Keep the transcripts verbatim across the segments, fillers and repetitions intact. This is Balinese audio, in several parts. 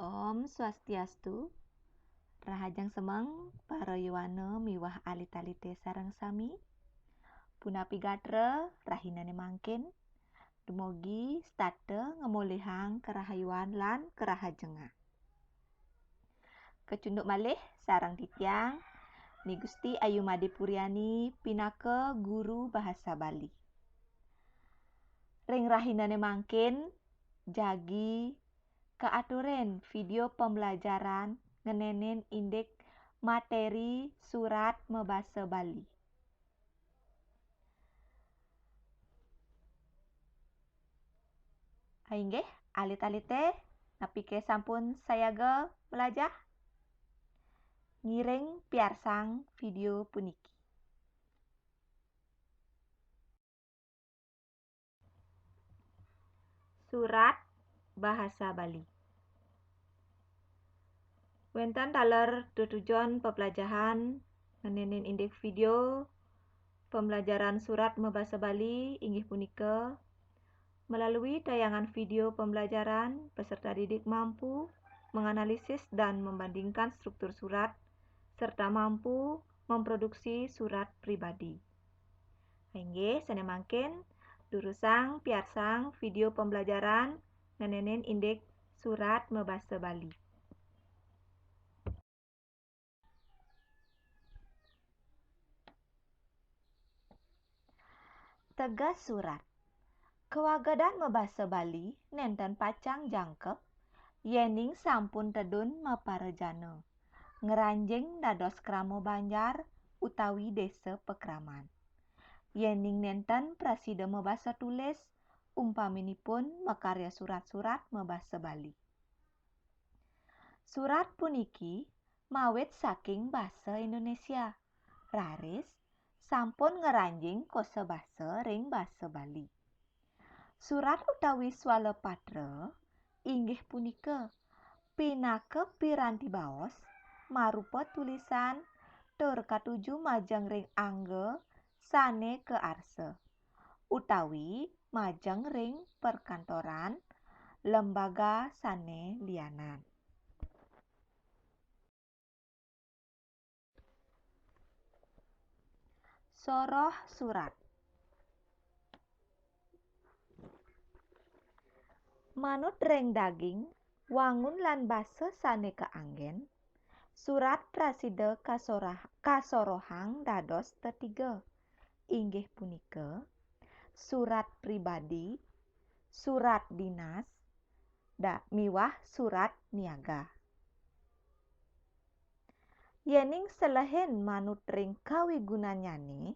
Om Swastiastu. Rahajeng semeng para yowana miwah alit-alite sareng sami. Punapi gatra rahinane mangkin? Dumogi setata ngemolihang kerahayuan lan kerahajengan. Kecunduk malih sareng titiang, Ni Gusti Ayu Made Puriani pinaka guru bahasa Bali. Ring rahinane mangkin, jagi kaaturin video pembelajaran ngenenin indik materi surat mabasa Bali. Inggih, alit-alite, napike sampun sayaga malajah? Ngiring piarsang video puniki. Surat bahasa Bali. Wenten taler tetujon pepelajahan ngenenin indik video pembelajaran surat mabasa Bali, inggih punika, melalui tayangan video pembelajaran, peserta didik mampu menganalisis dan membandingkan struktur surat serta mampu memproduksi surat pribadi. Inggih, sane mangkin, durusang piarsang video pembelajaran ngenenin indik surat mabasa Bali. Teges surat. Kawagedan mabasa Bali nenten pacang jangkep, yening sampun tedun maparajana, ngranjing dados krama banjar utawi desa pakraman. Yening nenten prasida mabasa tulis, umpaminipun makarya surat-surat mabasa Bali. Surat puniki mawit saking basa Indonesia, raris sampun ngranjing kosa basa ring basa Bali. Surat utawi swalapatra inggih punika pinaka piranti baos marupa tulisan tur katuju majeng ring angga sane kaarsa, utawi majeng ring perkantoran lembaga sane lianan. Soroh surat. Manut ring daging, wangun lan basa sane kaanggen, surat prasida kasorah-, kasorohang dados tetiga, inggih punika surat pribadi, surat dinas, da-, miwah surat niaga. Yening selehin manut ring kawigunannyane,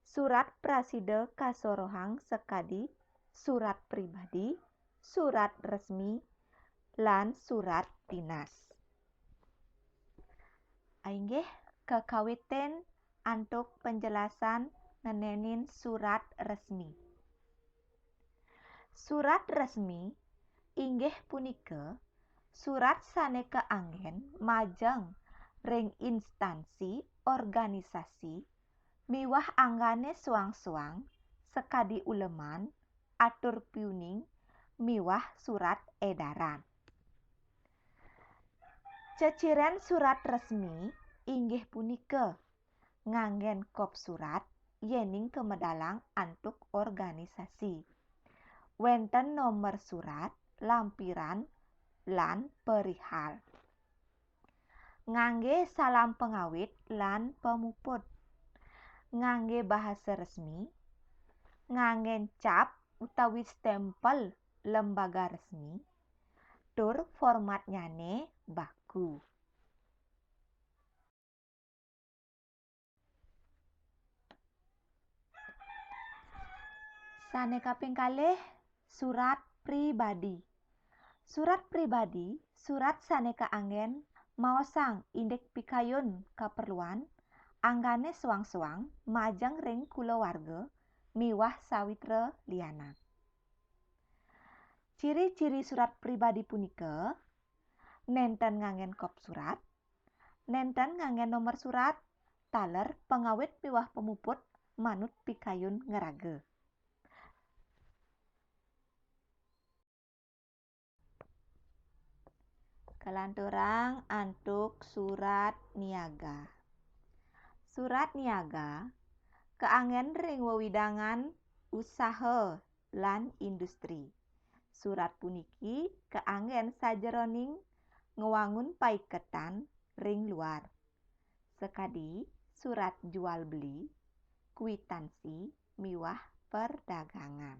surat prasida kasorohang sakadi surat pribadi, surat resmi, lan surat dinas. Inggih, kakawitin antuk penjelasan ngenenin surat resmi. Surat resmi inggih punika surat sane kaanggen majeng ring instansi, organisasi, miwah anggane suang-suang sakadi uleman, atur piuning, miwah surat edaran. Ceciren surat resmi inggih punika nganggen kop surat yening kamedalang antuk organisasi. Wenten nomor surat, lampiran, lan perihal. Ngangge salam pangawit lan pamuput. Ngangge bahasa resmi, nganggen cap utawi stempel lembaga resmi, tur formatnyane baku. Sane kaping kalih, surat pribadi. Surat pribadi, surat sane kaanggen maosang indik pikayun kaperluan anggane suang-suang majeng ring kulawarga miwah sawitra lianan. Ciri-ciri surat pribadi punika nenten nganggen kop surat, nenten nganggen nomor surat, taler pangawit miwah pamuput manut pikayun ngraga. Kalanturang antuk surat niaga. Surat niaga kaanggén ring wewidangan usaha lan industri. Surat puniki kaanggén sajeroning ngwangun paiketan ring luar, sakadi surat jual beli, kwitansi, miwah perdagangan.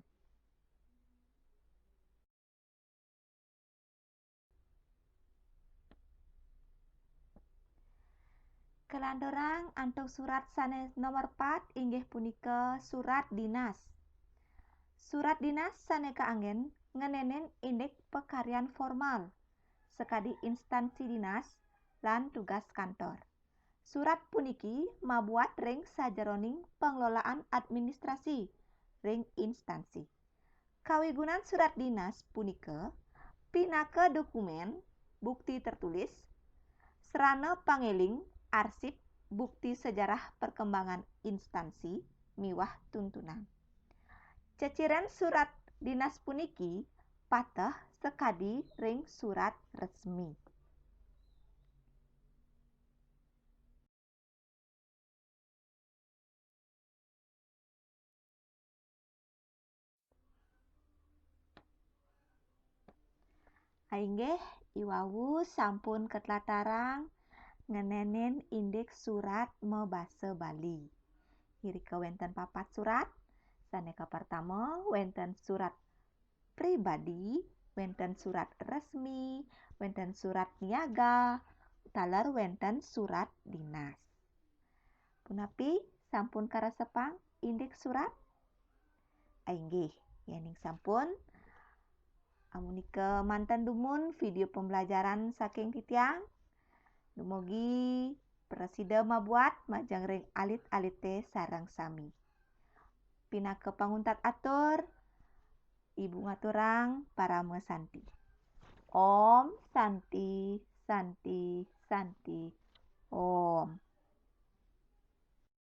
Kalanturang antuk surat sané nomor pat inggih punika surat dinas. Surat dinas sané kaanggén ngenénin indik pakaryan formal, sakadi instansi dinas lan tugas kantor. Surat puniki mabuat ring sajeroning pengelolaan administrasi ring instansi. Kawigunan surat dinas punika pinaka dokumén, bukti tertulis, sarana pangéling, arsip, bukti sejarah perkembangan instansi, miwah tuntunan. Ceciren surat dinas puniki pateh sakadi ring surat resmi. Inggih, iwau sampun katlatarang ngenénin indik surat mabasa Bali. Irika wénten papat surat. Sané kapertama, wénten surat pribadi, wénten surat resmi, wénten surat niaga, taler wénten surat dinas. Punapi, sampun karesepang indik surat? Inggih, yéning sampun, amunika manten dumun video pembelajaran saking titiang. Dumugi prasida mabuat majeng ring alit-alité sareng sami. Pinaka panguntat atur, Ibu ngaturang parama santi. Om Santi, Santi, Santi, Om.